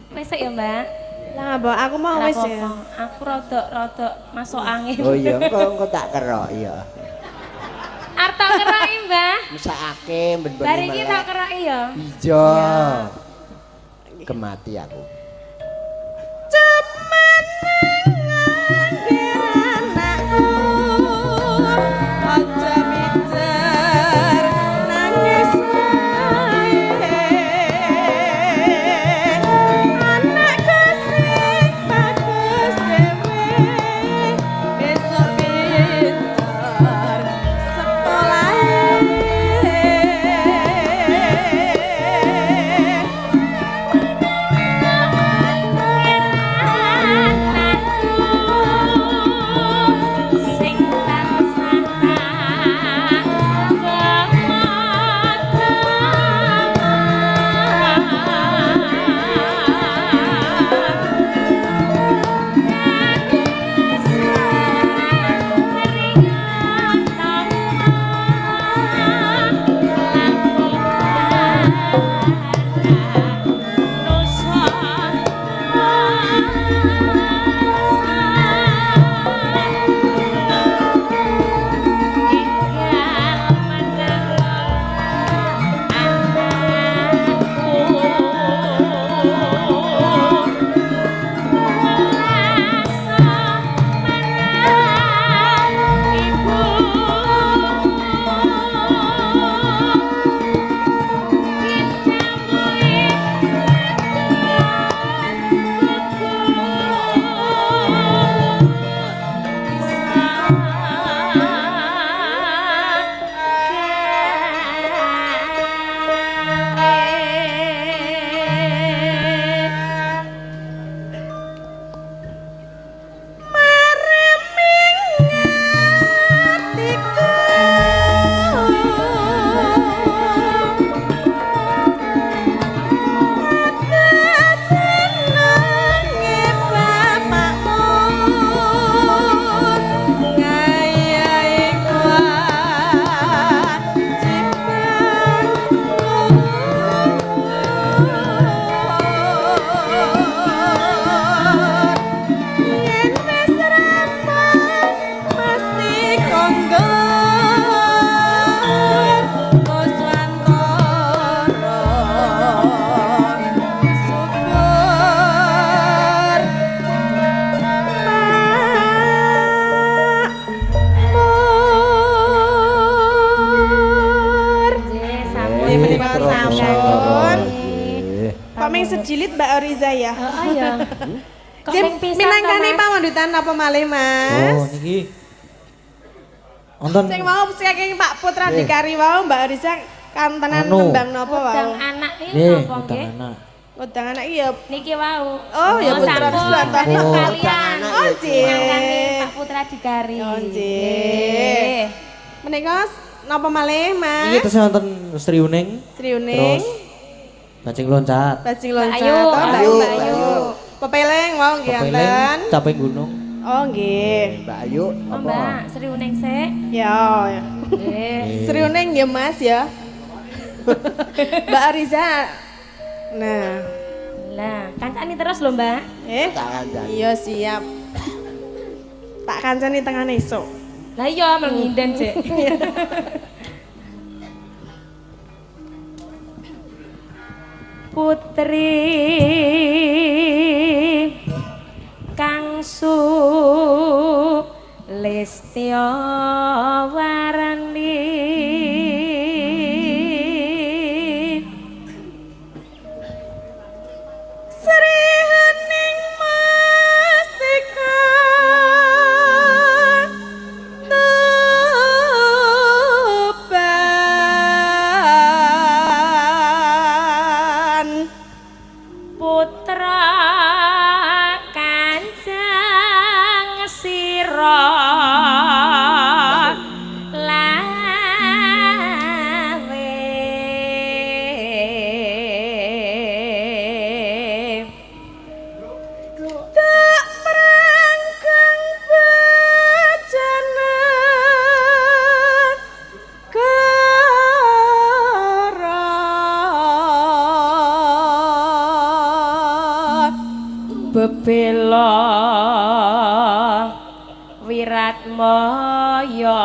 Wis ya, Mbak. Lah, Mbak, aku mau wis ya. Aku rodok-rodok masuk angin. Oh iya, engko tak kerok ya. Arep tak keroki, Mbah. Mesakake ben-ben. Bar iki tak keroki ya. Iya. Kemati aku. Aja mijer nangis ae anakku sing bagus dhewe besok pinter sekolahe. Sedilit Mbak Oriza ya. Heeh ya. Kok ping pisan minangkani pamundutan napa malih, Mas? Oh niki. Wonten sing mau saking Pak Putra Dikari wau Mbak Oriza kantenan nembang napa wau? Udang anak iki napa nggih? Udang anak iki ya niki wau. Oh ya Putra sekalian. Oh nggih. Pak Putra Dikari. Oh nggih. Menika napa malih, Mas? Niki terus wonten Sri Uning. Sri Uning. Bajing loncat. Bajing loncat. Ayo, Mbak Ayu. Pepeleng wau nggih wonten. Caping gunung. Oh nggih. Mbak Ayu apa? Mbak Sri Uning sik. Ya. Nggih. Sri Uning ya Mas ya. Mbak Ariza. Nah. Lah, kancani terus lho, Mbak. Tak kancani. Iya siap. Tak kancani tengahane esuk. Lah iya menginden, Cek. Putri kang sulistya warani Sri Hening Mastika Tuban putra Kanjeng Sira lawe tak prangkang bejana kara Bebela Wiratmaya.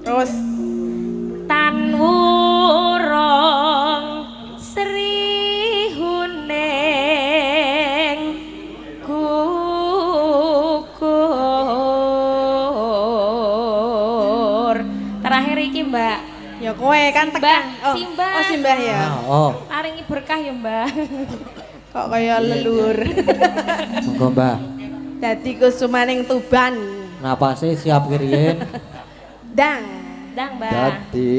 Terus Tan wurung Sri Huning gugur. Terakhir iki, Mbak. Ya kowe kan Simbah, tekan. Oh, simbah. Oh, simbah ya. Ah, oh, Paringi berkah ya, Mbak. Kok kaya leluhur. monggo Mbah. Dadi kusumaning Tuban. Napase siap riyin. Dang. Dang, Mbak. Dadi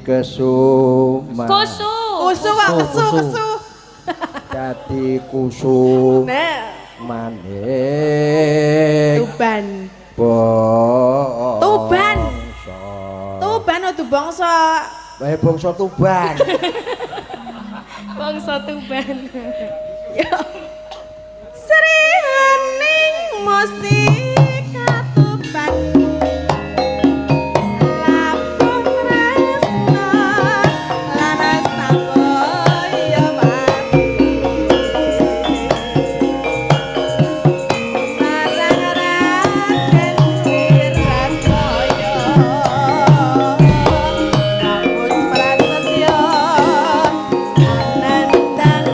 kesuma. Kusu. Kusu kok Kusu, kesu kusu. kesu. Dadi kusum Nah, maning Tuban. bangsa. Tuban. Tuban udu bangsa. Eh bangsa Tuban. Bangsa Tuban. Ya. Sri Hening Mustika Tuban. Labuh tresna lan sabaya mati. Marang Raden Wirasaya Kamus Prasetya Anandang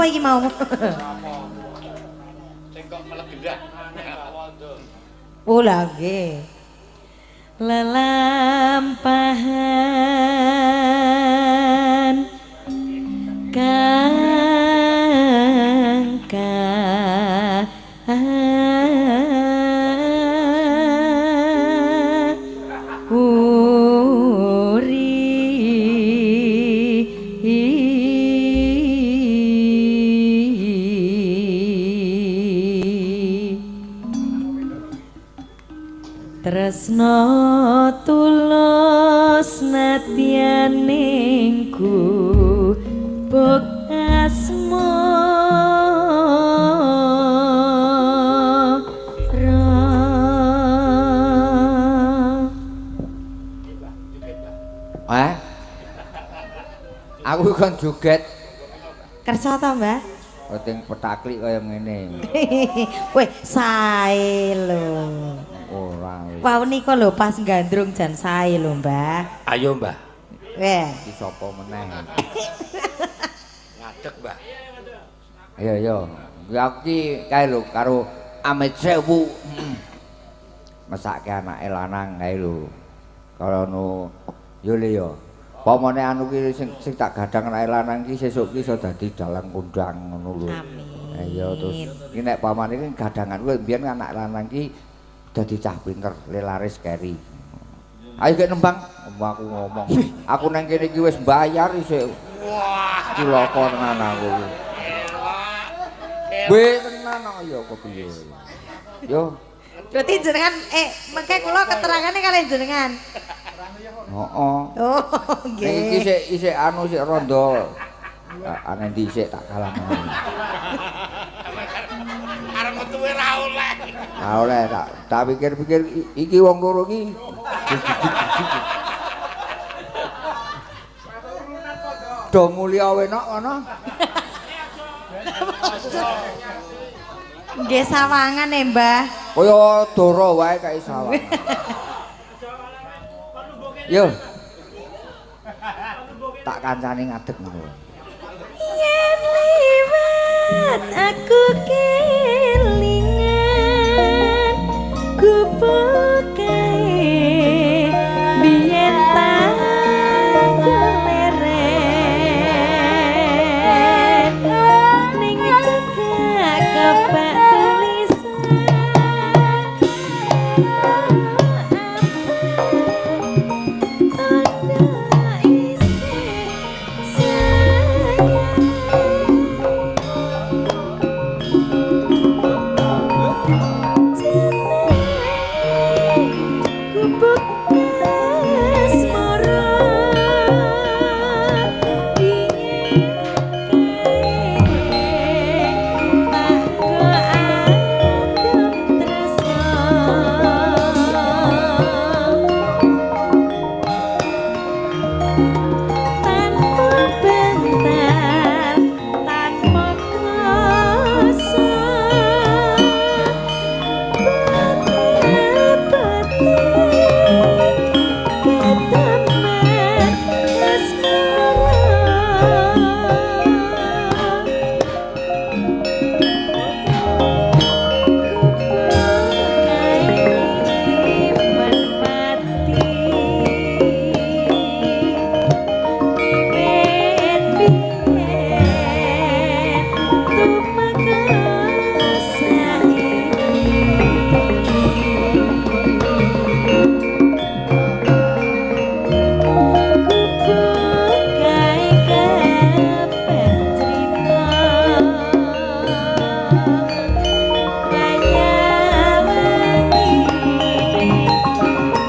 sapa iki mau? Sing kok melegendah. Oh lah nggih. Lelampahan kang uri tresno tulus nadyaning gubuk asmara. Eh? Aku kon joget. Kersa ta, Mbah? Weting petaklik kaya ngene. Weh, sae lho. Ora wis. Wau nika lho pas gandrung jan sae lho, Mbah. Ayo, Mbah. Weh, Iki sapa meneh? Ngadeg, Mbah. Ayo yo. Aku ki kae lho karo Amit Sewu. Mesake anake lanang kae lho. Kalau nu yo le yo. Pamane anu ki sing tak gadang anake lanang ki sesuk ki iso dadi dalang kondang ngono lho. Amin. Ayo terus iki nek pamane ki gadangan kuwi mbiyen anak lanang ki dadi cah pinter, le laris keri. Ayo gek nembang, aku ngomong. Aku nang kene iki wis mbayar isih. Wah, cilaka tenan aku. Weh tenan kok ya kepiye. Yo, Berarti jenengan mengke kula keterangane kalian jenengan. Heeh. Oh, Ning iki nggih. sik isik anu sik rondo. Aneh dhisik tak kalah. Arep metu ora oleh. Ora oleh tak pikir-pikir iki wong loro iki. Do mulya wenak ana. Nggih sawangan e, Mbah. Kaya dara wae kae sawang. Yo. Tak kancane ngadeg ngono. Yen liwat aku kelingan gubuk kae biyen tak leren ning cekak kebak tulisan tanda isih sayang. Gubuk asmara biyen kae tak adem tresno tanpa bantal tanpa kloso pati ketemen asmara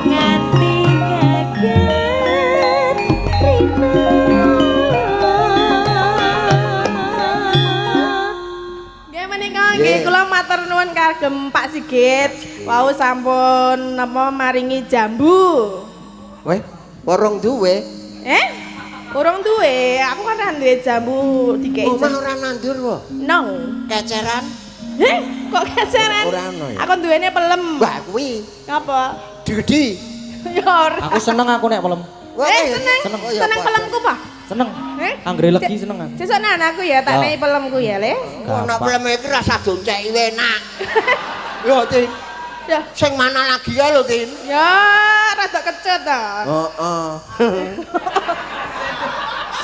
Nganti kaget rina. Nggih menika nggih kula matur nuwun kagem Pak Sigit. Wau sampun napa maringi jambu. Weh, porong duwe. Eh? Urung duwe, aku kan ora duwe jambu dikeki. Omah ora nandur wo. No. Keceran. Eh, kok keceran? Ora ono ya? Aku duwene pelem. Wah, kuwi Ngapa? digedi. Ya ora. Aku seneng aku nek pelem. Wah, Eh, seneng. Oh, ya, Seneng padha. pelemku, Pak. Seneng. Eh? Anggere legi seneng aku. Sesuk nang aku ya tak Ya. nei pelemku ya, Le. Ono peleme iki rasa donceki enak. Lho, Tin. Ya. Sing mana lagi ya lho, Tin? Ya, rada kecut to. Heeh.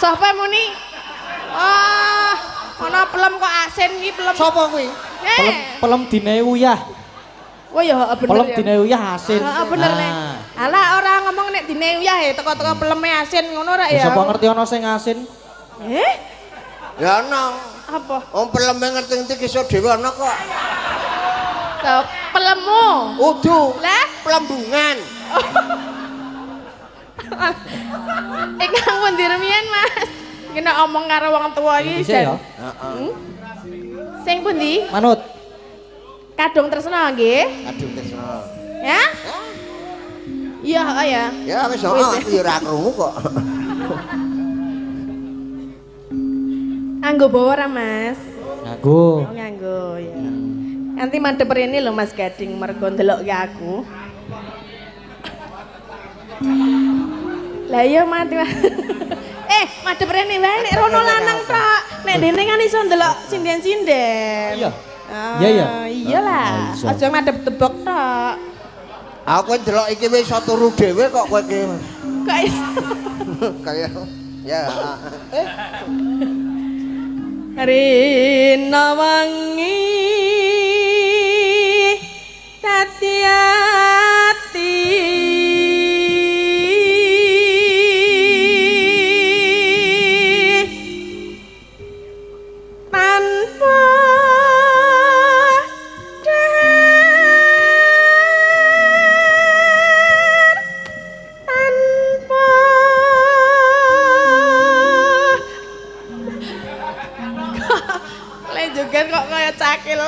Sapa muni? Wah, ana pelem kok asin iki pelem. Sapa kuwi? Eh. Pelem pelem dine uyah. Oh ya, heeh, bener Pelem ya. dine uyah asin. Heeh, bener Le. Nah. Alah ora ngomong nek dine uyah ya teko-teko peleme asin ngono ora ya. Sapa ngerti ana sing asin? Eh? Ya ono. Apa? Wong peleme ngerti-ngerti iso dhewe ana kok. So, pelemu. Udu. Lah, Pelembungan. ingkang pundi rumiyin, Mas? Iki nek omong karo wong tuwa iki Dhisik ya. jan. Hmm? Sing pundi? Manut. Kadung Tresna nggih. Kadung Tresna. Ya? Iya, oh ya. Ya wis oh, aku ya ora krungu kok. Nganggo bawa ora, Mas? Nganggo. Oh, nganggo ya. Nanti madhep rene lho Mas Gading mergo ndelokke aku. Lah iya mati. Mas. Eh, madhep rene wae nek rono lanang tok. Nek dene kan iso ndelok sinden-sinden. Iya. Ah, Iya, iya. Iyalah. Ah, iso. Aja madhep tebok tok. Aku ndelok iki wis iso turu dhewe kok kowe iki. Kok iso? Kayak ya. Eh, Rina wangi dadi ati tanpa dar tanpa Le joget kok kaya cakil.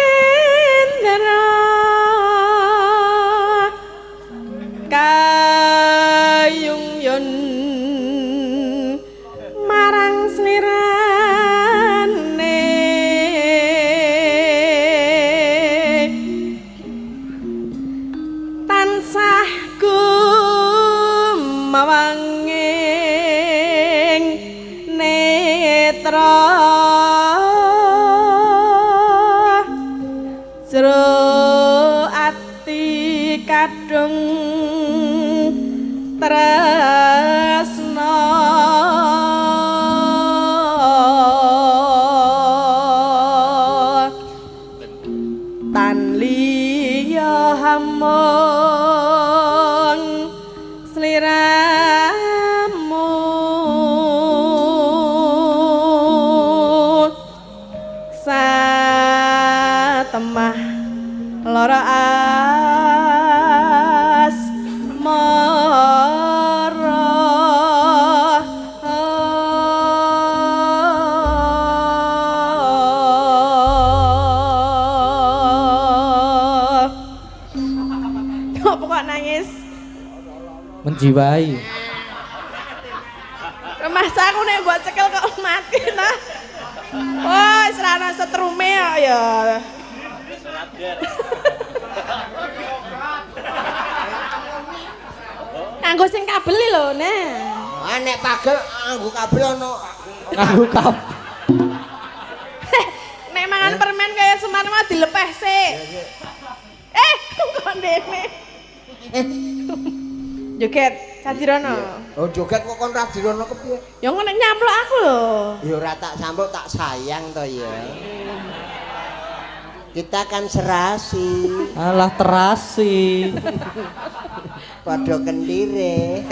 Nendra kayung yun marang slirane tansah gumawanging netra jero ati kadung tresna tan liya hamung sliramu satemah lara asmara. Kok kok nangis? Menjiwai. Masa aku nek mbok cekel kok mati nah. Wah, wis ra ana setrume kok ya. Nganggo sing kabel lho, nah. Ah nek pagel nganggo kabel ono. Nganggo kabel. Nek mangan permen kaya Semar mau dilepeh sik. Eh, kok ndene. Joget, Sadirono. Oh joget kok kon ra dirono kepiye? Ya ngono nek nyamplok aku lho. Ya ora tak samplok tak sayang to ya. Kita kan serasi. Alah terasi. Padha kendire.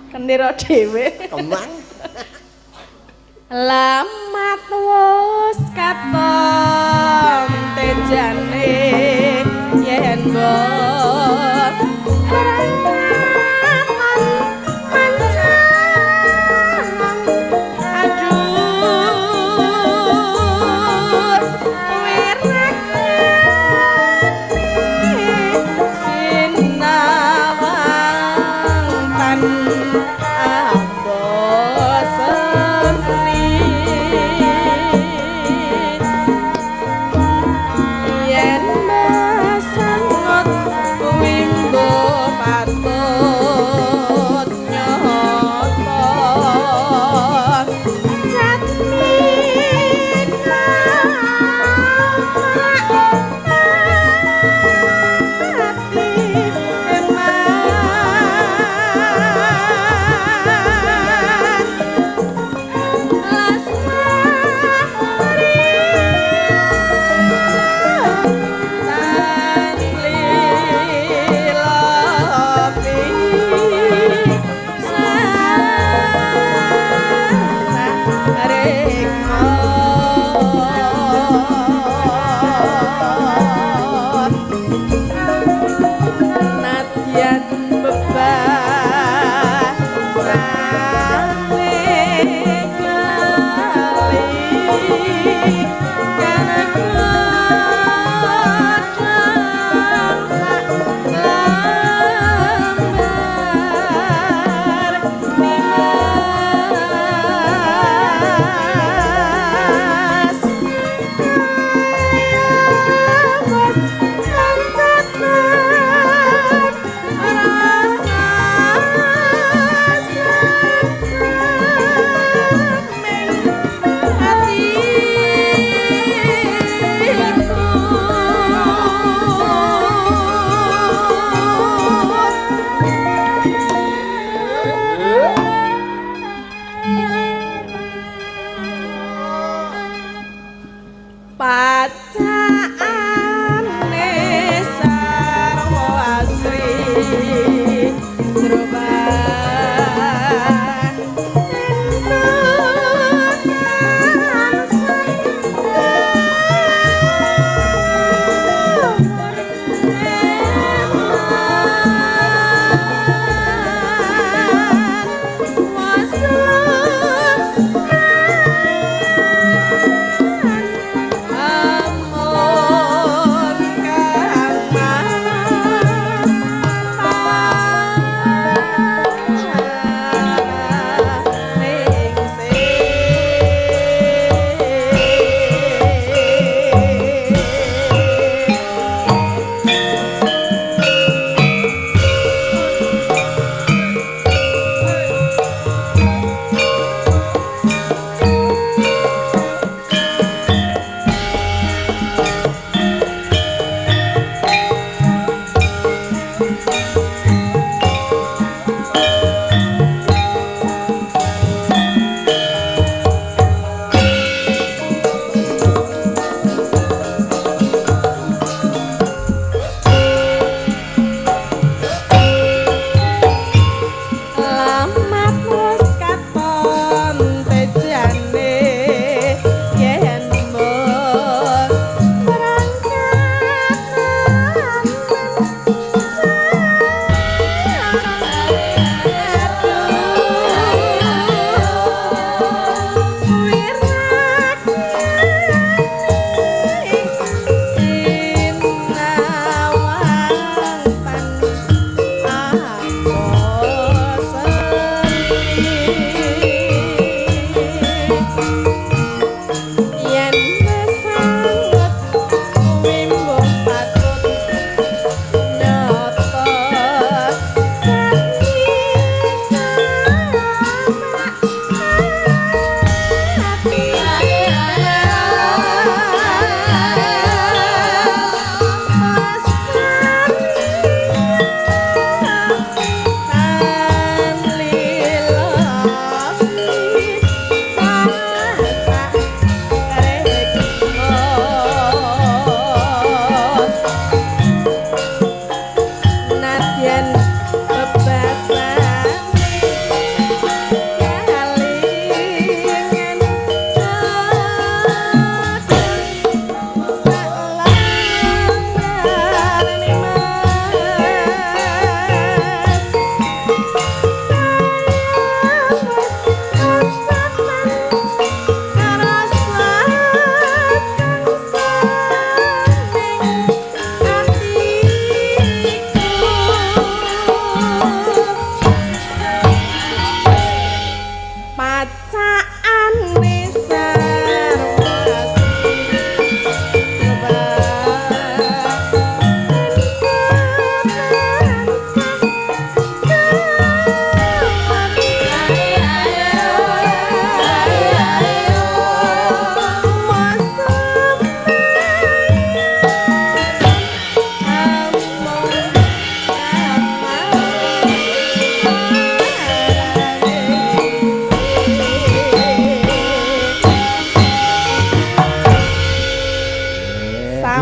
Kendira dhewe. Kemang. Lamat wis katon tejane yen mbok berangkatan mancang aduh wirakane sinawang tan aboseni.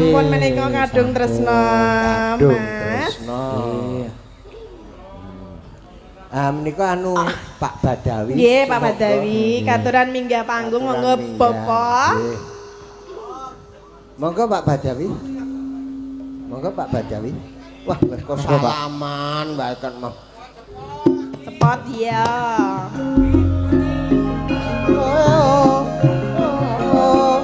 Sampun menika kadung tresna, Kadung Mas. tresna. Ah, menika anu Pak Badawi. Nggih, Pak Badawi, katuran minggah panggung monggo Bapak. Nggih. Monggo Pak Badawi. Monggo Pak Badawi. Wah, kok salaman wae kan mah. Spot ya. Oh, oh, oh.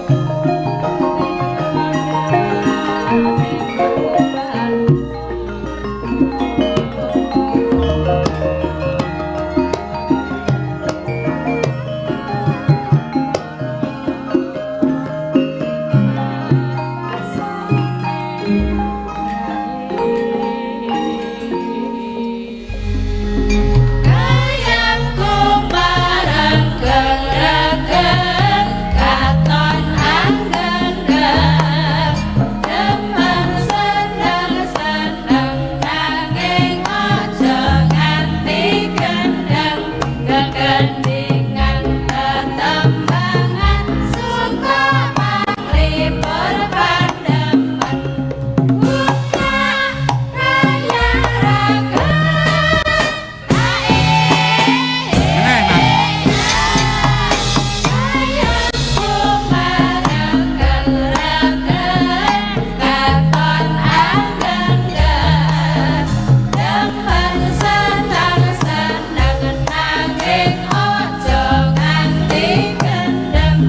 Kayangku marang gegegen katon anggenggeng demen seneng-seneng nanging aja nganti gendeng gegendingan tetembangan suka manglipur pandemen buka kaya raga. Meneh, Mas. Kayangku marang gegegen katon anggenggeng demen seneng-seneng nanging aja nganti gendeng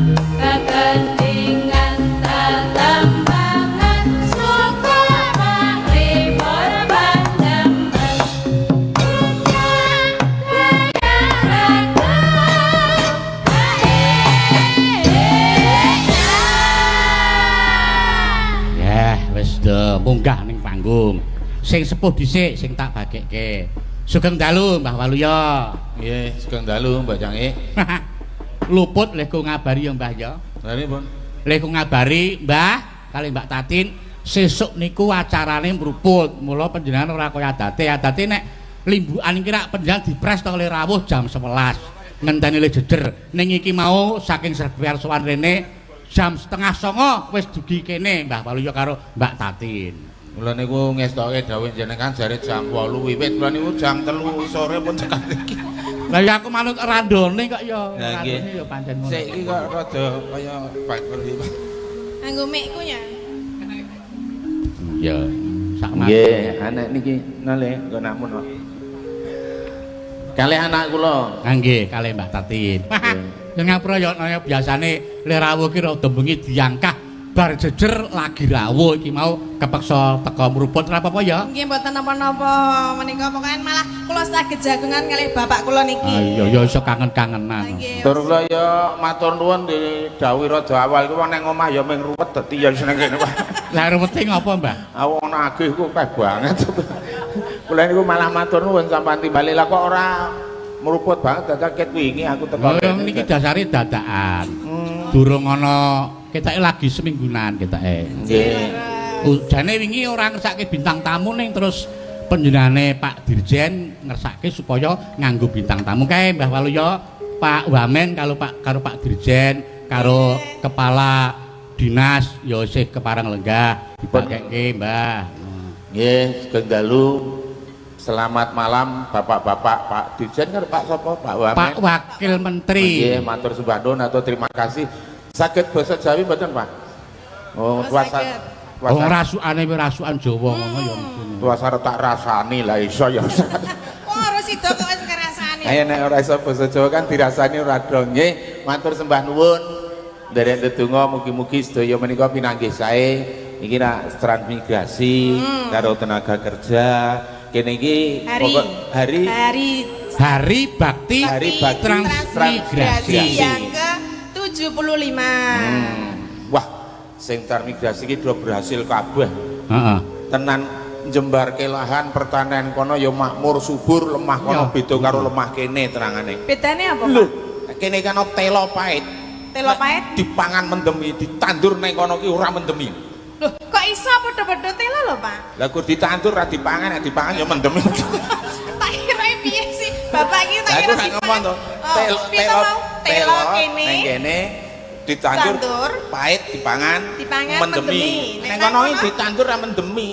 kegendingan tetembangan suka manglipur pandemen buka kaya raga. Ya, wis do munggah ning panggung. Sing sepuh dhisik sing tak bagekke. Sugeng dalu Mbah Waluya. Nggih, sugeng dalu Mbak Cange. Luput lehku ngabari ya Mbah ya. Lha pun. Lehku ngabari Mbah kali Mbak Tatin sesuk niku acarane mruput. Mula panjenengan ora kaya adate. Adate nek limbukan iki rak panjenengan dipres to oleh rawuh jam 11. Ngenteni le jejer. Ning iki mau saking Sregar sowan rene jam 8.30 wis dugi kene Mbah Waluya karo Mbak Tatin. Kula niku ngestoke dawuh jenengan jare jam 8 wiwit, kula niku jam 3 sore pun tekan iki. Lah ya aku manut randone kok ya. Lah nggih. Randone ya pancen ngono. Sik iki kok rada kaya bakul iki. Nganggo mikku ya. Ya, sak Nggih, anak niki nale nggo namun kok. Kalih anak kula. Ah, nggih, kalih Mbak Tatin. Ya ngapura ya naya biasane le rawuh ki rada bengi diangkah bar jejer lagi rawuh iki mau kepeksa teka mruput ora apa-apa ya. Nggih mboten napa-napa menika pokoke malah kula saged jagongan kalih bapak kula niki. Ah iya ya iso kangen-kangenan. Nggih. Tur kula ya matur nuwun didhawuhi rada awal ku wong nang omah ya mung ruwet dadi ya seneng kene Pak. Lah ruwete ngopo, Mbah? Aku wong nagih ku akeh banget. Kula niku malah matur nuwun sampean timbali lah kok ora mruput banget dadak ket wingi aku teko. Lha niki dasare dadakan. Durung ana ketake lagi seminggunan ketake. Nggih. Jane wingi ora ngersake bintang tamu ning terus panjenengane Pak Dirjen ngersake supaya nganggo bintang tamu kae Mbah Waluya, Pak Wamen kalau Pak karo Pak Dirjen karo kepala dinas ya isih kepareng lenggah dipakekke Mbah. Nggih, sugeng dalu. Selamat malam Bapak-bapak, Pak Dirjen karo Pak sapa? Pak Wamen. Pak Wakil Menteri. Nggih, matur sembah nuwun atau terima kasih. Saged basa Jawi mboten, Pak? Oh, tuasa Wong rasukane wis rasukan Jawa ngono ya mestine. Tuasa tak rasani lah iso ya. Kok ora sida kok wis ngrasani. Ayo nek ora iso basa Jawa kan dirasani ora dong. Nggih, matur sembah nuwun. Nderek ndedonga mugi-mugi sedaya menika pinanggih sae. Iki nak transmigrasi karo tenaga kerja. Kene iki Hari hari Hari Bakti Hari Bakti Transmigrasi. yang ke-75. Wah, sing transmigrasi iki do berhasil kabeh. Heeh. Tenan jembarke lahan pertanian kono ya makmur subur, lemah kono Ya. beda karo lemah kene terangane. Bedane apa, Lho, Pak? kene kan ana telo pait. Telo pait? Dipangan mendemi, ditandur nang kono ki ora mendemi. Loh, kok iso padha-padha telo lho, Pak? Lah kok ditandur ora dipangan, nek dipangan ya mendemi. Tak kira piye sih? Bapak iki tak Lah kira aku gak ngomong to. Oh, Telo piye to mau? Telo kene. Nang kene Ditandur Tandur. Pahit dipangan, Dipangan, mendemi. mendemi. Nek Nek kono nang iki ditandur ra mendemi.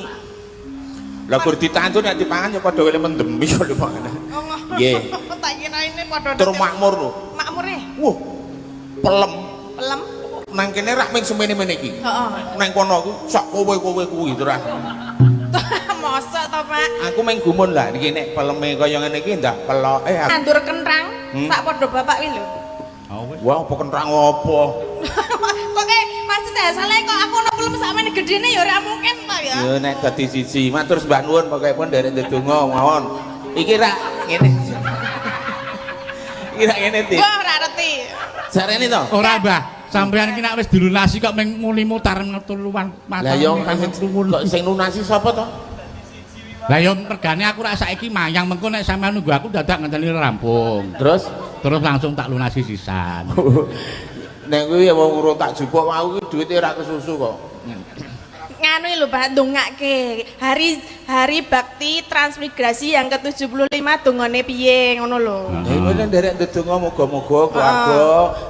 Lah gur ditandur nek dipangan ya padha wae mendemi kok dipangan. Oh, ngono. Nggih. Tak kira ini padha Tur makmur lho. Makmur e. Wah. Pelem. Pelem. Nang kene rak ming semene-mene iki. Heeh. Nang kono ku sak kowe-kowe kuwi terus. Mosok to, Pak? Aku ming gumun lah niki nek peleme kaya ngene iki ndak peloke aku. Nandur kentrang sak padha bapak kuwi lho. Oh wis. Wah, apa kentrang apa? Kok maksudnya salah kok aku ono pelem sakmene gedene ya ora mungkin to ya. Ya nek dadi siji, matur sembah nuwun pokoke pun nderek ndedonga mawon. Iki rak ngene. Iki rak ngene, Dik. Wah, ora ngerti. Jarene to? Ora, Mbah. Sampeyan iki nek wis dilunasi kok ming muni mutar tuluan Lah yo kok sing lunasi sapa to? Lah yo regane aku rak saiki mayang mengko nek sampeyan nunggu aku dadak ngenteni rampung. Terus Terus langsung tak lunasi sisan. Nek kuwi ya wong urung tak jupuk mau kuwi duwite ora kesusu kok. Nganu lho Pak, ndongake. Hari Hari Bakti Transmigrasi yang ke-75 dongane piye ngono lho. Lha iku nderek ndedonga muga-muga keluarga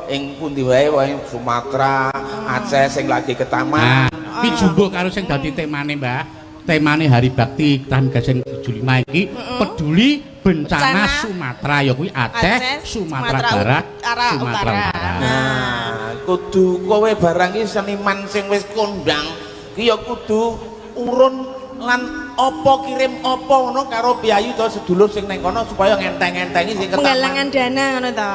ing pundi wae wae Sumatera, Aceh sing lagi ketaman. Nah, iki jumbuh karo sing dadi temane, Mbah. Temane Hari Bakti Transmigrasi sing 75 iki peduli bencana Bencana Sumatera ya kuwi Aceh, Aceh, Sumatera Sumatera Barat, Utara, Sumatera Utara. Utara. Nah, kudu kowe barang iki seniman sing wis kondang ki ya kudu urun lan apa kirim apa ngono karo piyayi to sedulur sing neng kono supaya ngenteng-ngentengi sing ketaman. Penggalangan dana ngono to.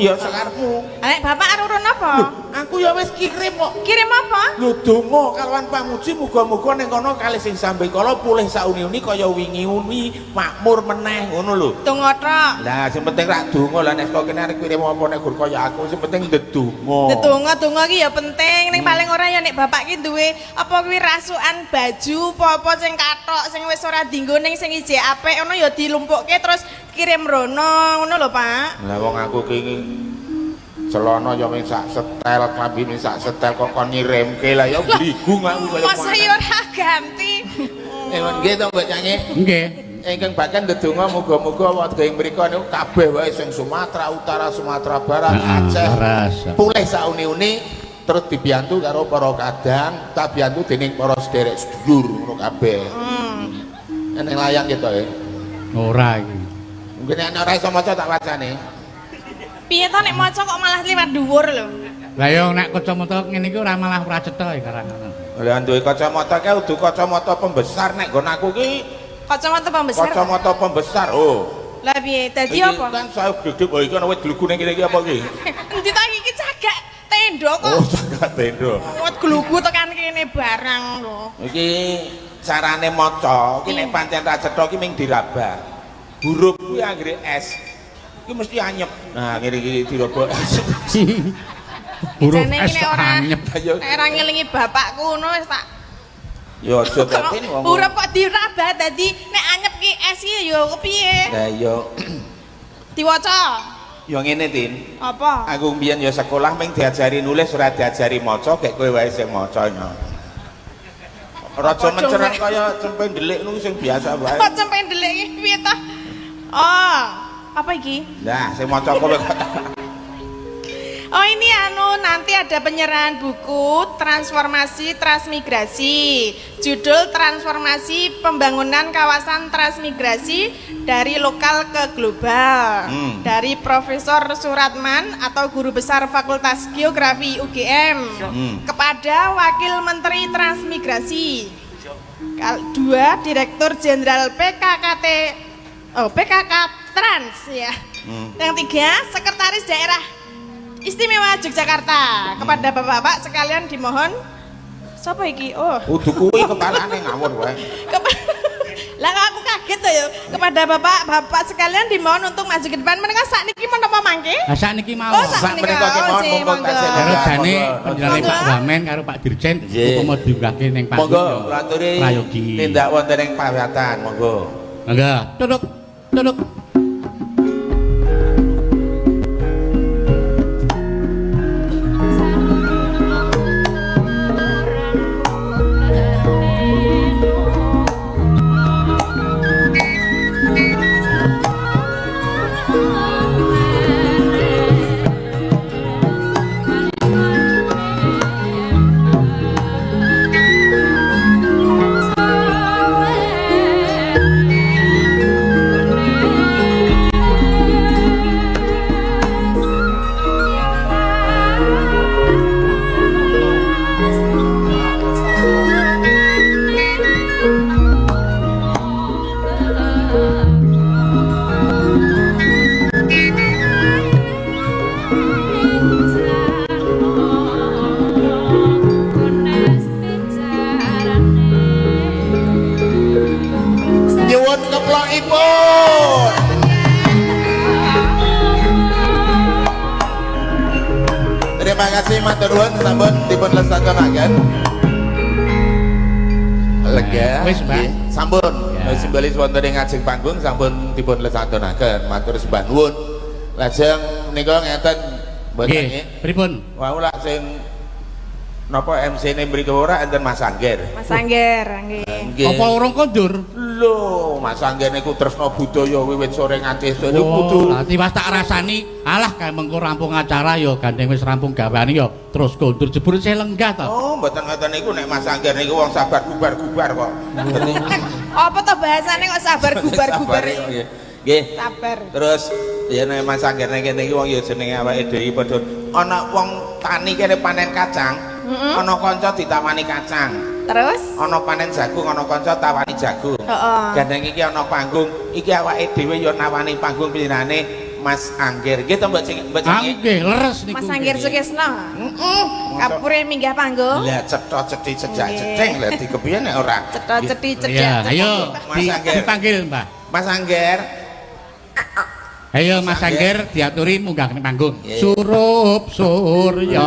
Ya sakarepmu. Nek bapak arep urun apa? Aku ya wis kirim kok. Kirim apa? Lho donga kalawan pamuji muga-muga ning kono kalih sing sambekala pulih sauni-uni kaya wingi-uni makmur meneh ngono lho. Donga tok. Lah sing penting rak donga lah nek kok kene arep kirim apa nek gur kaya aku sing penting ndedonga. Ndedonga donga ki ya penting ning paling ora ya nek bapak ki duwe apa kuwi rasukan baju apa-apa sing kathok sing wis ora dienggo ning sing ijek apik ngono ya dilumpukke terus kirim rono ngono lho Pak. Lah wong aku ki celana ya ming sak setel, klambi ming sak setel kok kon ngirimke lah ya bligung aku kaya Masa ya ora ganti. Nggih to Mbak Cange. Nggih. Ingkang bagian ndedonga muga-muga warga ing mriku niku kabeh wae sing Sumatera Utara, Sumatera Barat, Aceh pulih sauni-uni terus dibiyantu karo para kadang, tabiyantu dening para sederek sedulur ngono kabeh. Eneng layang gitu ya. Ora iki. Mungkin nek ora iso maca tak wacane. Piye to nek maca kok malah liwat dhuwur lho. Lah yo nek kacamata ngene iki ora malah ora cetha ya karang. Lah duwe kacamata kae udu kacamata pembesar nek nggon aku ki kacamata pembesar. Kacamata pembesar. Oh. Lah piye? Dadi apa? Kan saya gede kok iki ana wit glugu ning kene iki apa iki? Endi ta iki cagak tendo kok. Oh, cagak tendo. Wit glugu tekan kene barang lho. Iki carane maca iki nek pancen ra cetha iki ming diraba. Huruf kuwi anggere S. Iki mesti anyep. Nah, ngene iki diraba S. Huruf S kok anyep. Nek ora ngelingi bapakku ngono wis tak. Ya aja dadi wong. Huruf kok diraba dadi nek anyep ki S ki ya kepiye? Lah ya diwaca. Ya ngene, Tin. Apa? Aku mbiyen ya sekolah ming diajari nulis ora diajari maca, gek kowe wae sing maca ya. Raja mencerang kaya cempe ndelik niku sing biasa wae. Kok cempe ndelik iki piye ta? Oh, apa iki? Lah, sing maca kowe kok. Oh, ini anu nanti ada penyerahan buku Transformasi Transmigrasi. Judul Transformasi Pembangunan Kawasan Transmigrasi dari Lokal ke Global. Dari Profesor Suratman atau Guru Besar Fakultas Geografi UGM kepada Wakil Menteri Transmigrasi. 2 Direktur Jenderal PKKT PKK Trans ya. Yang 3 Sekretaris Daerah Istimewa Yogyakarta. Kepada bapak-bapak sekalian dimohon sapa iki? Oh. Kudu kuwi kepalane ngawur wae. Lah kok aku kaget to ya. Kepada bapak-bapak sekalian dimohon untuk maju ke depan. Menika sakniki menapa mangke? Lah sakniki mawon. Oh, sakmenika kemawon monggo tasih. Karo jane panjenengane Pak Wamen karo Pak Dirjen upama diunggahke ning panggung. Monggo aturi tindak wonten ing pawiyatan, monggo. Monggo. Duduk. Duduk. Thank you. kasih matur nuwun sampun dipun lesantonaken. Lega. Wis, Mbak. Nggih, sampun. Ya. Simbolis wonten ing ngajeng panggung sampun dipun lesantonaken. Matur sembah nuwun. Lajeng menika ngeten mboten Nggih, nggih. pripun? Wau lak sing napa MC-ne mriku ora enten Mas Angger. Mas Angger, nggih. Nggih. Apa urung kondur? Lho, Mas Angger niku tresna budaya wiwit sore nganti esuk niku kudu Lah tiwas tak rasani, alah kae mengko rampung acara ya gandeng wis rampung gaweane ya terus kondur jebul isih lenggah to. Oh, mboten ngoten niku nek Mas Angger niku wong sabar gubar-gubar kok. Apa to bahasane kok sabar gubar-gubar? Sabare, nggih. Nggih. Sabar. Terus ya nek Mas Angger nek kene iki wong ya jenenge awake dhewe padha ana wong tani kene panen kacang, ana kanca ditawani kacang, Terus? ana panen jagung, ana kanca tawani jagung. Heeh. Gandeng iki ana panggung, iki awake dhewe ya nawani panggung pinane Mas Angger. Nggih to Mbak Cing, Mbak Ah Cing. nggih, leres niku. Mas Angger Sukesno. Heeh. Kapure minggah panggung. Lah cetha cedhi cejak cething lah dikepiye nek ora. Cetha cedhi Iya, cedhak. ayo Mas Angger. dipanggil, Mbah. Mas Angger. Ayo Mas Angger diaturi munggah ning panggung. Surup surya.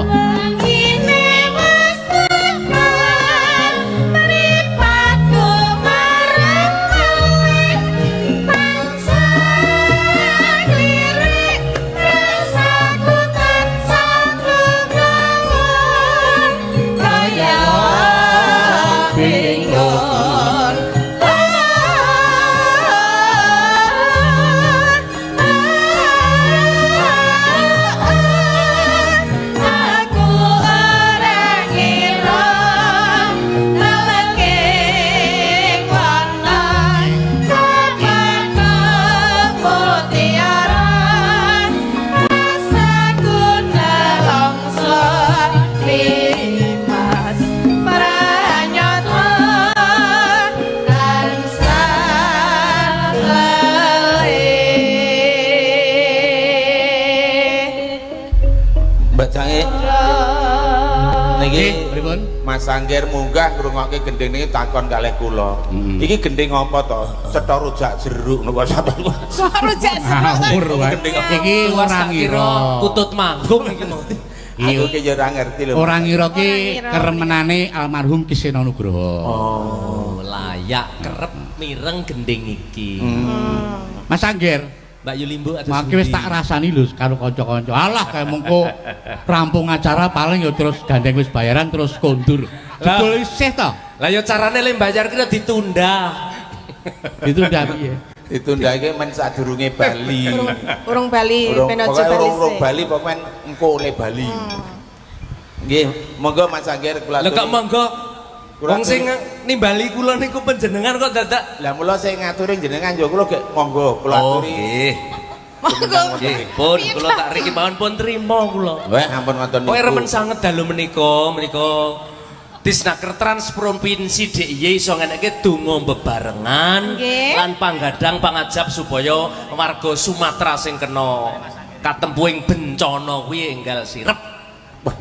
Angine wis tekan, mripatku marang melih, tansah lirik rasaku tansah kekangen kaya bingung. Aku ora ngira teleke wana kapan mutiara rasaku nelongso limas pranyata tansah leleh. Mbak Cange niki Nggih, pripun? Mas Angger munggah ngrungokke gending niki takon kalih kula. Iki gending apa to? Cetha rujak jeruk napa sapa? Kok rujak jeruk to? Ngawur wae. Iki ora ngira. Kutut manggung iki mau. Aku ki ya ora ngerti lho. Ora ngira ki Ora ngira. keremenane almarhum Ki Seno Nugroho. Oh, layak kerep mireng gending iki. Mas Angger, Mbak Yulimbo atus mangke wis tak rasani lho karo kanca-kanca. Alah kae mengko rampung acara paling ya terus gandeng wis bayaran terus kondur. Jebul isih to. Lah ya carane le bayar kira ditunda. Ditunda piye? Ditunda iki men sadurunge Bali. Urung bali, Urung ben aja pokoke bali. urung sik. Bali pokoke men engko le Bali. Nggih, monggo Mas Angger kula Lho kok aturi. monggo Kula wong sing nimbali kula niku panjenengan kok dadak. Lah mula sing ngaturi jenengan ya kula gek monggo kula Oh, aturi. nggih. Monggo. Nggih, pun kula tak riki mawon pun trima kula. Wah, ampun ngoten Pokoke niku. remen sanget dalu menika, menika Disnaker Trans Provinsi DIY iso ngeneke donga bebarengan Nggih. lan panggadang pangajap supaya warga Sumatera sing kena katempuing bencana kuwi enggal sirep. Wah,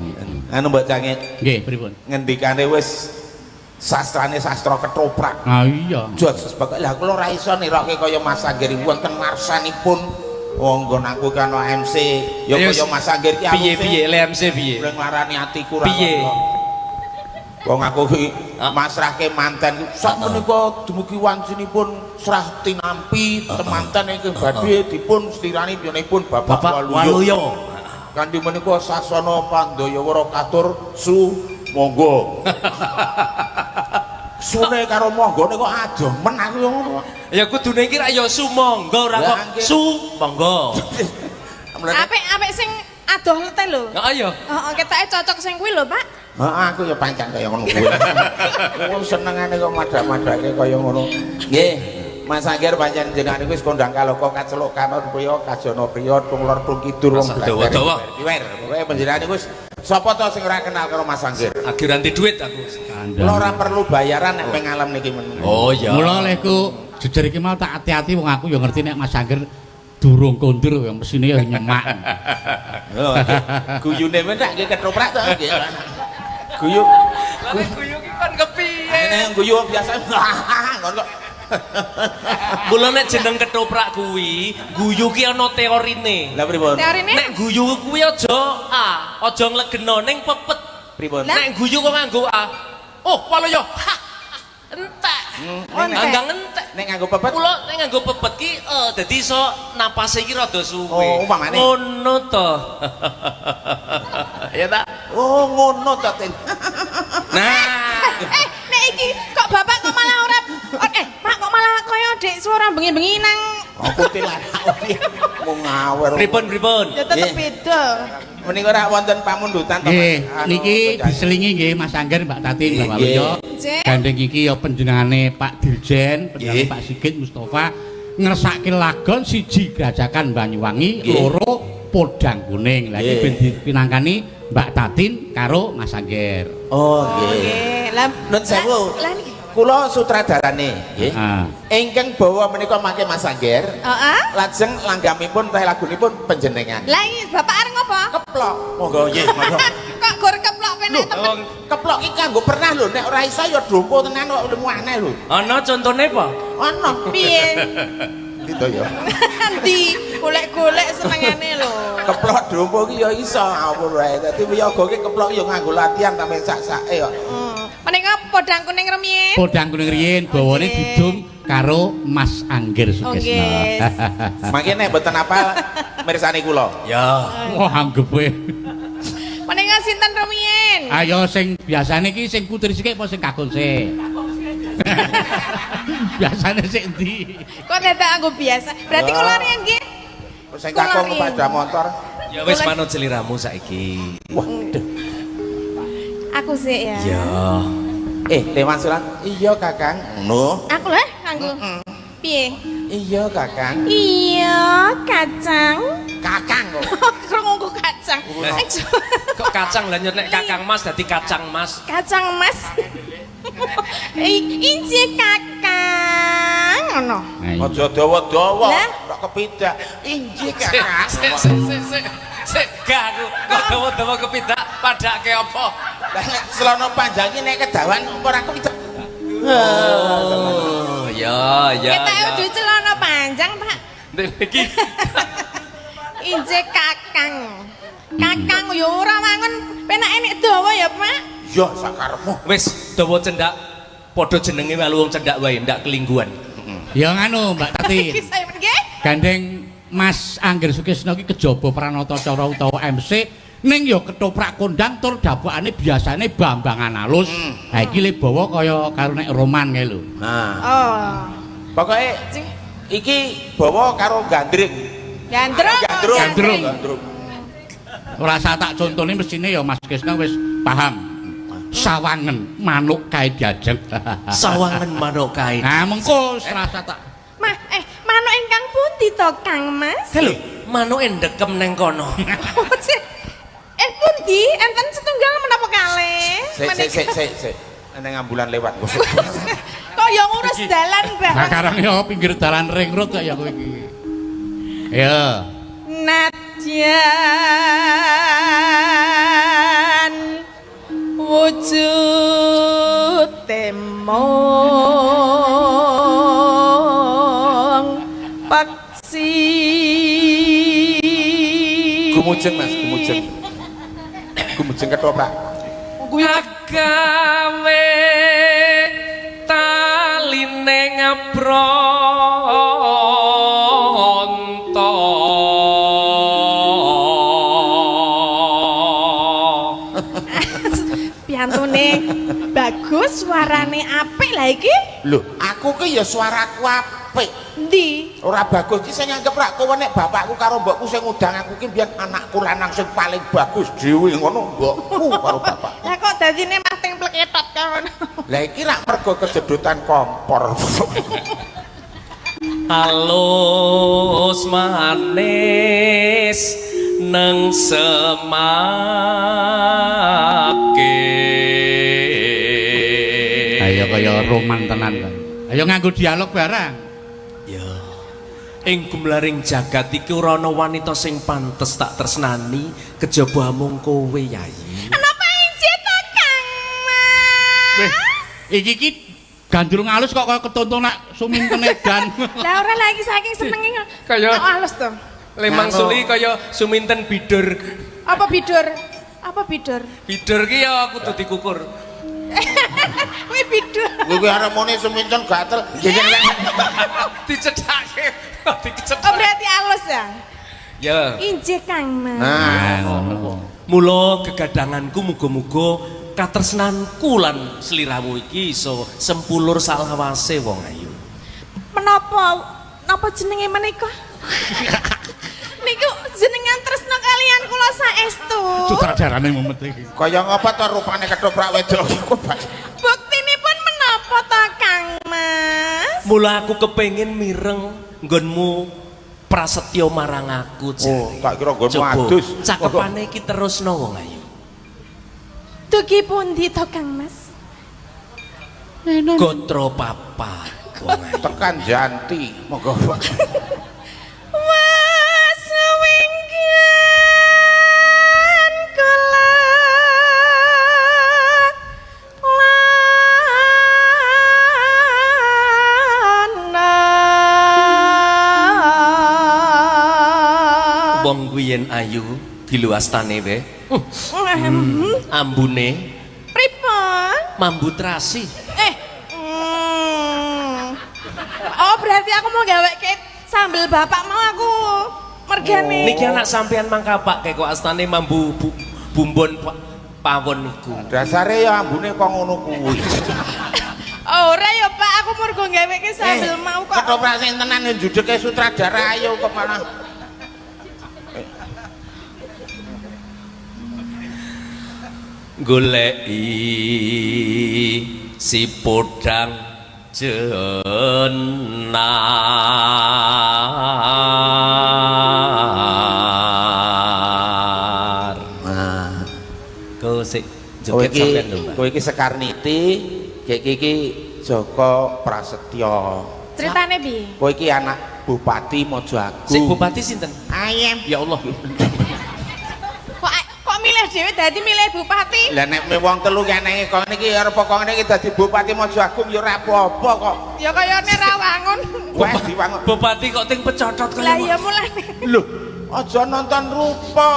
anu Mbak Cange Nggih, pripun? ngendikane wis sastrane sastra ketoprak. Ah iya. Jos sebab lah kula ora iso niroke kaya Mas Angger wonten ngarsanipun wong nggon aku kan MC ya Ayo, kaya Mas Angger ki aku Piye piye le MC piye? sing nglarani atiku ora Piye? apa. Wong aku ki Ah. masrahke manten ki sak menika dumugi wancinipun srah tinampi temanten ingkang badhe dipun stirani piyonipun Bapak, Bapak Waluyo. Waluyo. Kanthi menika sasana pandayawara katur su monggo. Sune karo monggone kok adoh men aku yo ngono. Ya kudune iki rak ya sumangga ora Lah, kok nggih. su monggo. Apik-apik sing adoh lete lho. Heeh ya. Heeh, ketoke cocok sing kuwi lho, Pak. Heeh, aku ya pancen kaya ngono kuwi. Wong senengane kok madak-madake kaya ngono. Nggih, Mas Angger pancen jenengan iku wis kondang kaloka kaceluk kanon priya kajana priya tung lor tung kidul wong Masa dawa-dawa. Kiwer. Pokoke panjenengan iku wis sapa to sing ora kenal karo Mas Angger? Agi ora ndek duit aku. Kula ora perlu bayaran nek pengalem niki men. Oh iya. Mula olehku jejer iki mau tak ati-ati wong aku ya ngerti nek Mas Angger durung kondur ya mesine ya nyemak. Lho, guyune men tak nggih ketoprak to nggih. Guyu. Lah nek guyu ki kon kepiye? Nek guyu biasa ngono kok. Kula nek jeneng ketoprak kuwi, guyu ki ana teorine. Lah pripun? Teorine? Nek guyu kuwi aja A, aja nglegeno ning pepet. Pripun? Nek guyu kok nganggo A. Oh, walu yo. Ha. Entek. Anggang entek. Nek nganggo pepet? Kula nek nganggo pepet ki dadi iso napase iki rada suwe. Oh, umpamane. Ngono to. Ya ta? Oh, ngono to, Tin. Nah, Nek iki kok bapak kok malah ora Pak kok malah kaya dek suara bengi-bengi nang Aku tilanak mau ngawer. Pripun pripun? Ya tetep beda. Menika ora wonten pamundutan to, Nggih, niki diselingi nggih Mas Angger, Mbak Tatin, Bapak Wiyo. Gandeng iki ya panjenengane Pak Dirjen, panjenengane Pak Sigit Mustofa ngersake lagon siji Grajagan Banyuwangi, loro Podang Kuning. Lah iki ben dipinangkani Mbak Tatin karo Mas Angger. Oh, nggih. Lah nun sewu. Lah niki kula sutradarane nggih. Ingkang bawa menika mangke Mas Angger. Heeh. Lajeng langgamipun teh lagunipun panjenengan. Lah iki bapak arep ngopo? Keplok. Monggo nggih, monggo. Kok gor keplok penek temen. Keplok iki kanggo pernah lho, nek ora iso ya dompo tenan kok aneh lho. Ana contone apa? Ana. Piye? Gitu ya. Endi golek-golek senengane lho. Keplok dompo iki ya iso ngawur wae. Dadi wiyaga ki keplok ya nganggo latihan sampe sak-sake kok. Menika Podang Kuning rumiyin. Podang Kuning riyin bawane didum karo Mas Angger Sukesna. Mangke nek mboten apal mirsani kula. Ya. Wah, anggepe. Menika sinten rumiyin? Ayo sing biasane iki sing putri sik apa sing kakung sik? Biasane sik endi? Kok dadak anggo biasa. Berarti kula riyin nggih. Sing kakung pada motor. Ya wis manut seliramu saiki. Waduh. Aku sik ya. Ya. Lewan surat. Iya, Kakang. Ngono. Aku lah nganggo. Piye? Iya, Kakang. Iya, kacang. Kakang kok. Krungu kacang. Kok kacang lah nek Kakang Mas dadi kacang Mas. Kacang Mas. Inji Kakang ngono. Aja dawa-dawa, ora kepidak. Inji Kakang. Sik sik sik. Sik gak aku. Kok dawa-dawa kepidak padake apa? Lah nek celana panjang iki nek kedawan ora kepidak. Oh, ya ya. Kita udah celana panjang, Pak. Nek iki Inje Kakang. Kakang yo ora wangun penake nek dawa ya, Pak. Ya sakarepmu. Wis dawa cendak padha jenenge melu wong cendak wae ndak kelingguan. Ya nganu Mbak Tatin. Gandeng Mas Angger Sukesna iki kejaba pranata cara utawa MC ning ya ketoprak kondang tur dapukane biasane bambangan alus. Ha iki le bawa kaya karo nek roman kae lho. Nah. Oh. Pokoke iki bawa karo gandring. Gandrung. Gandrung. Gandrung. Ora usah tak contone mestine ya Mas Krisna wis paham. Sawangen manuk kae diajeng. Sawangen manuk kae. Nah, mengko serasa tak. Manuk ingkang pundi to, Kang Mas? Lho, manuke ndekem neng kono. Pundi? Enten setunggal menapa kalih? Sik sik sik sik. Neng ambulan lewat. Kok ya ngurus dalan, Mbak. Lah karang ya pinggir dalan ring road kok ya kowe iki. Ya. Nadyan wujud temong paksi. Gumujeng Mas, gumujeng. Gumujeng ketoprak. Agawe taline ngabronto. Piantune bagus, suarane apik lah iki. Lho, aku ki ya suaraku apik. Endi? Ora bagus ki sing nganggep rak kowe nek bapakku karo mbokku sing ngundang aku ki biyen anakku lanang sing paling bagus dhewe ngono mbokku karo bapak. Lah kok dadine mah ting pleketot kono. Lah iki rak mergo kejedotan kompor. Halus manis nang semake. Ayo kaya roman tenan kan. Ayo nganggo dialog barang. Ya. Ing gumlaring jagat iki ora ana wanita sing pantes tak tresnani kejaba amung kowe, Yayi. Napa injih to, Kang Mas? Weh, iki iki Gandrung alus kok kaya ketonton nak suminten edan. Lah ora lagi saking senenge. Kaya- Kok alus to. Lemang suli kaya suminten bidur. Apa bidur? Apa bidur? Bidur ki ya kudu dikukur. Kuwi bidur. Kuwi arep muni suminten gatel. Dicethake. Dicethak. Oh berarti alus ya? Ya. Injih Kang Mas. Nah, ngono. Mula gegadanganku muga-muga katresnanku lan sliramu iki iso sempulur salawase wong ayu. Menapa napa jenenge menika? Niku jenengan tresna kalian kula saestu. Sutradarane mumet iki. Kaya ngapa to rupane ketoprak wedok iku, Pak? Buktinipun menapa to Kang Mas? Mula aku kepengin mireng nggonmu prasetyo marang aku jare. Oh, tak kira nggonmu Coba, adus. Cakepane iki terusno wong ayu. Dugi pundi to Kang Mas? Gotro papat wong ayu. Tekan janti, monggo, Pak. Wasuwinggan kula lana. Wong kuwi yen ayu diluastane we. Ambune Pripun? mambu terasi. Oh berarti aku mau gawe ke sambel bapak mau aku mergane. Niki anak sampean mangkapak kok astane mambu bumbon pawon niku. Dasare ya ambune kok ngono kuwi. Ora ya Pak, aku mergo gawe ke sambel mau kok. Ketoprak sing tenan njudeke sutradara ayo kok malah. Goleki si podang jenar. Nah, Kau sik kowe joget iki sampean lho, Mbak. kowe iki Sekarniti, iki iki Joko Prasetyo. Ceritane piye? Kowe iki anak Bupati Mojoagung. Sik bupati sinten? Ayem. Ya Allah. Kok milih dhewe dadi milih bupati? Lah nek wong telu ki anake kok niki arep kok niki dadi Bupati Mojoagung ya ora apa-apa kok. Ya kayane ra wangun. Wes diwangun. Bupati kok ting pecotot kaya. Lah ya mulane. Lho, aja nonton rupa,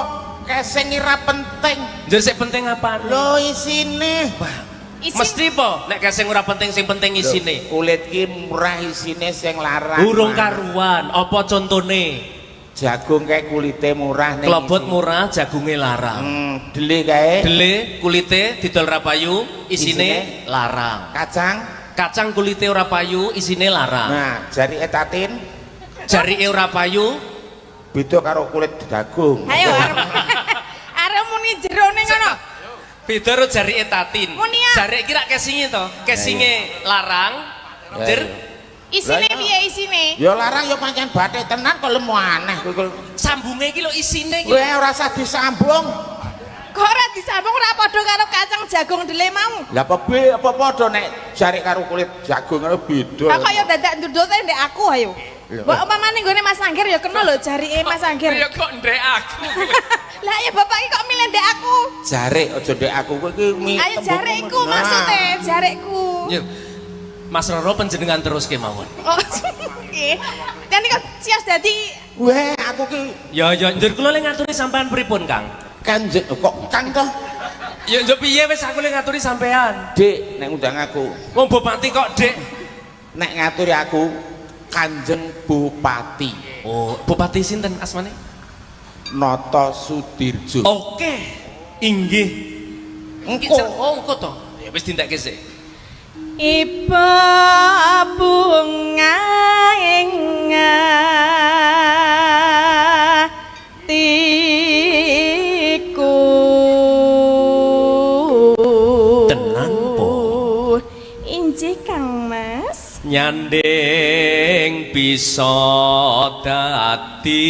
kesing ora penting. Njur sik penting apaan? Lho isine. Isi Mesti po nek kesing ora penting sing penting isine. Kulit ki murah isine sing larang. Urung karuan, apa contone? Jagung kae kulite murah ning. Klobot isi. murah, jagunge larang. Dele kae. Dele kulite didol ra payu, isine larang. Kacang. Kacang kulite ora payu, isine larang. Nah, jarike tatin Jarike ora payu, beda karo kulit jagung. Ayo arep arep muni jerone ngono. beda karo jarike tatin. Muni ya. Jarik ki rak kesinge to, kesinge larang. Ya, Jer iya. Isine Lah, iya. piye isine? Ya larang ya pancen bathik tenan kok lemu aneh kowe kok. sambunge iki lho isine iki. Kowe ora usah disambung. Kok ora disambung ora padha karo kacang jagung dele mau. Lah apa be apa padha nek jarik karo kulit jagung karo beda. Lah kok ya dadak ndudute ndek aku ayo. Lho. Mbok umpamane nggone Mas Angger ya kena lho jarike Mas Angger. Ya kok ndek aku. Lah ya bapak iki kok milih ndek aku. Jarik aja ndek aku kowe iki Ayo jarikku maksudnya, jarikku. Yo. Mas Roro panjenengan terus kemawon. Oh, nggih. Dan iki kok sias dadi Weh, aku ki Ya ya njur kula le ngaturi sampean pripun, Kang? kanjeng kok kang to? Ya njur piye wis aku le ngaturi sampean. Dik, nek ngundang aku, Wong bupati kok, Dik. nek ngaturi aku Kanjeng Bupati Oh, bupati sinten asmane? Noto Sudirjo. Oke. Inggih. Engko. Oh, engko to. Ya wis dintekke sik. Iba bunga ing atiku. Tenan po. Injih Kang Mas. Nyanding bisa dadi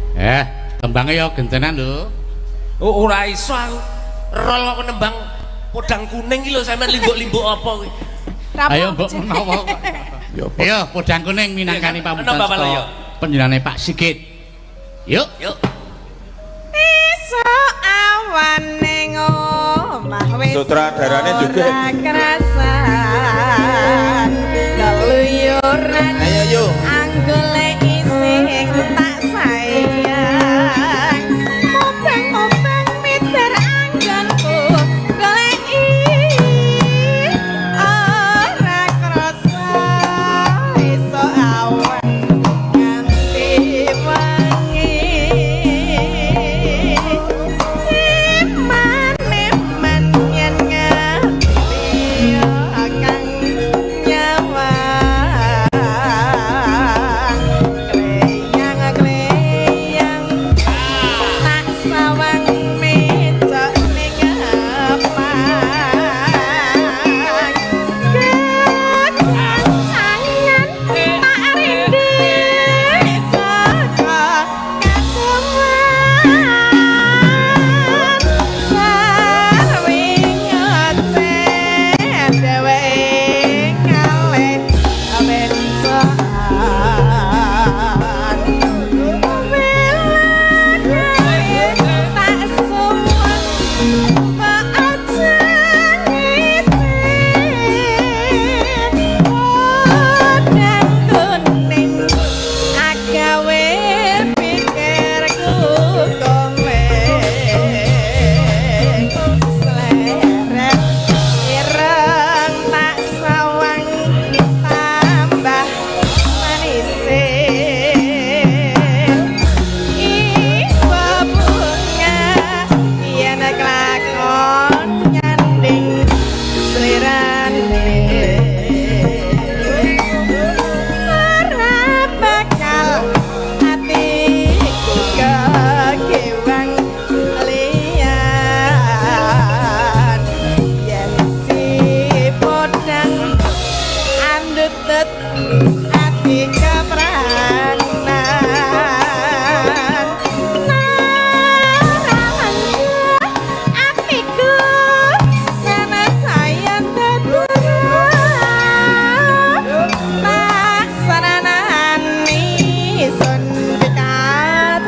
tombo. Tembange ya gentenan lho. Oh, ora iso aku. Rol kok nembang podang kuning iki lho sampean limbuk-limbuk apa kuwi. Ayo mbok menawa kok. Ya apa? Ayo podang kuning minangkani pamundutan Ana Bapak Loyo. Panjenengane Pak Sigit. Yuk. Yuk. Esuk awan ning omah wis Sutradarane juga. ora krasan keluyuran. Ayo yo. Anggole isih tak sayang. Mubeng-mubeng miter anggonku goleki ora krasa esuk awan nganti wengi. Eman-eman yen ngerti kang nyawang. Kleyang-kleyang tak sawang mecok ning ngepang. Kekancangan tak rindu saka kateman. Sarwing ngecen dheweke ngalih bencokan. Tak suwun aja ngiti podang kuning agawe pikirku komeng. Sleret ireng tak sawang tambah manise. Ibu bunga yen kelakon nyanding slirane. Ora bakal atiku kekewang liyan. Yen si podang andutut ati kepranan. Atiku sana sayang teturun. Tak saranani sun pikat.